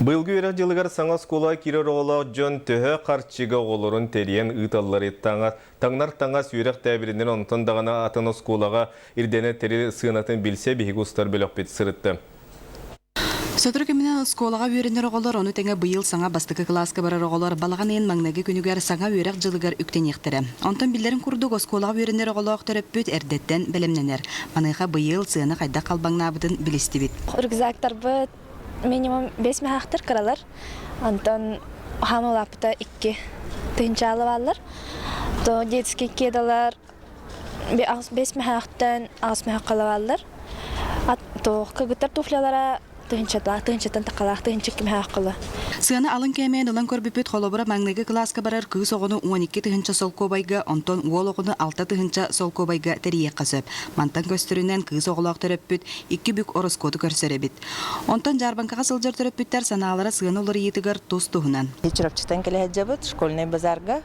Быйылгы үөрэх дьылыгар саҥа оскуолаҕа киирэр оҕолоох дьон төһө харчыга оҕолорун тэрийэн ыыталларый? Таҥнар таҥас үөрэх тээбиринин онтон даҕаны атын оскуолаҕа ирдэнэр тэрил сыанатын билсэ биһиги устар бөлөхпүт сырытта. Сотору кэминэн оскуолаҕа үөрэнэр оҕолор, ону тэҥэ быйыл саҥа бастакы кылааска барар оҕолор балаҕан ыйын маҥнайгы күнүгэр саҥа үөрэх дьылыгар үктэниэхтэрэ. Онтон биллэрин курдук, оскуолаҕа үөрэнэр оҕолоох төрөппүт эрдэттэн бэлэмнэнэр. Маныаха быйыл сыана хайдах халбаҥнаабытын билистибит. Рюкзактарбыт минимум 5 мөһаахтар кыралар. Онтон хаама улааппыта 2 тыһыынчаалы бааллар. То детский кедалар 5 мөһаахтан 8 мөһаахха бааллар. Туох кыргыттар туфлялара тыһыынчатаах, тыһыынчаттан тахалаах, тыһыынча кимэһээх Сыана алын кээмэйин ылан көрбүппүт холобура маҥнайгы кылааска барар кыыс оҕону 12 тыһыынча солкуобайга, онтон уол оҕону 6 тыһыынча солкуобайга тэрийиэххэ сөп. Мантан көстөрүнэн кыыс оҕолоох төрөппүт икки бүк ороскуоту көрсөр эбит. Онтон дьаарбаҥкаҕа сылдьар төрөппүттэр санаалара сыана уларыйыытыгар тус-туһунан. Чурапчытан кэлэ сылдьабыт школьнай базарга.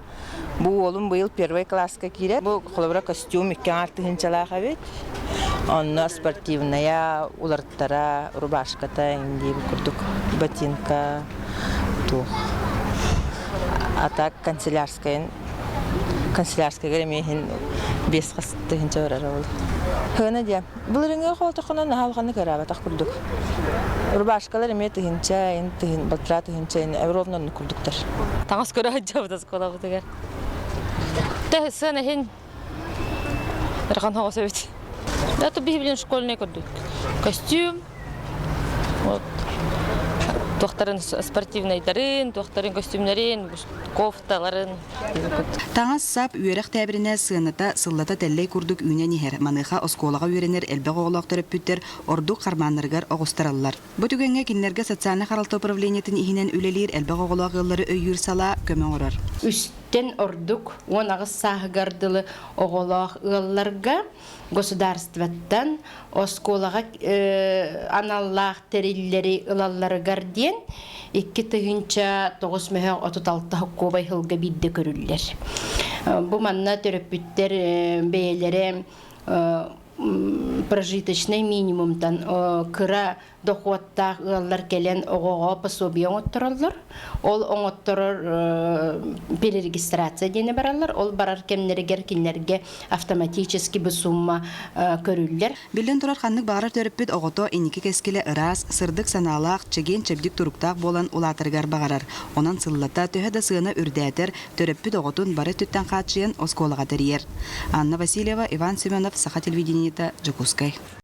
Бу уолум быйыл первый класска киирэр. Бу холобура костюм икки аҥаар тыһыынчалаах эбит. Онно спортивная, уларыттара, рубашката индии курдук ботинка, туох. А так канцелярскайын канцелярскайга эмиэ иһин биэс хас тыһыынча барар ол. Хына диэн Былырыыҥҥы хоотоххуна наһаа улаханнык ыараабатах курдук. Рубашкалар эмиэ тыһыынча, ин тыһын, балтараа тыһыынча ин ровно оннук курдуктар. Таҥас көрө сылдьабыт оскуолабытыгар. Тэ сыана иһин ырахан соҕус эбит. Да то биһи билин школьный курдук. Костюм, вот туохтарын спортивнайдарын, туохтарын костюмнарын, кофталарын. Таҥас-сап, үөрэх тээбиринэ сыаната сыллата тэллэй курдук үүнэн иһэр. Маныаха оскуолаҕа үөрэнэр элбэх оҕолоох төрөппүттэр ордук хармааннарыгар оҕустараллар. Бу түгэҥҥэ кинилэргэ социальнай харалта управлениетын иһинэн үлэлиир элбэх оҕолоох ыаллары өйүүр салаа көмө оҥорор. Үстэн ордук 18 сааһыгар дылы оҕолоох ыалларга государствоттан оскуолаҕа аналлаах тэриллэри ылалларыгар диэн 2009 36 сокуобай сылга биирдэ көрүллэр. Бу манна төрөппүттэр бэйэлэрэ прожиточнай минимумтан кыра дохуоттаах ыаллар кэлэн оҕоҕо пособие оҥоттороллор. Ол оҥотторор перерегистрация диэни бараллар. Ол барар кэмнэригэр кинилэргэ автоматически бу сумма көрүллэр. Биллэн турар, ханнык баҕарар төрөппүт оҕото инники кэскилэ ыраас, сырдык санаалаах, чэгиэн-чэбдик туруктаах буолан улаатарыгар баҕарар. Онон сыллата төһө да сыана үрдээтэр, төрөппүт оҕотун бары өттүттэн хааччыйан оскуолаҕа тэрийэр. Анна Васильева, Иван Семенов, Саха телевидениета, Дьокуускай.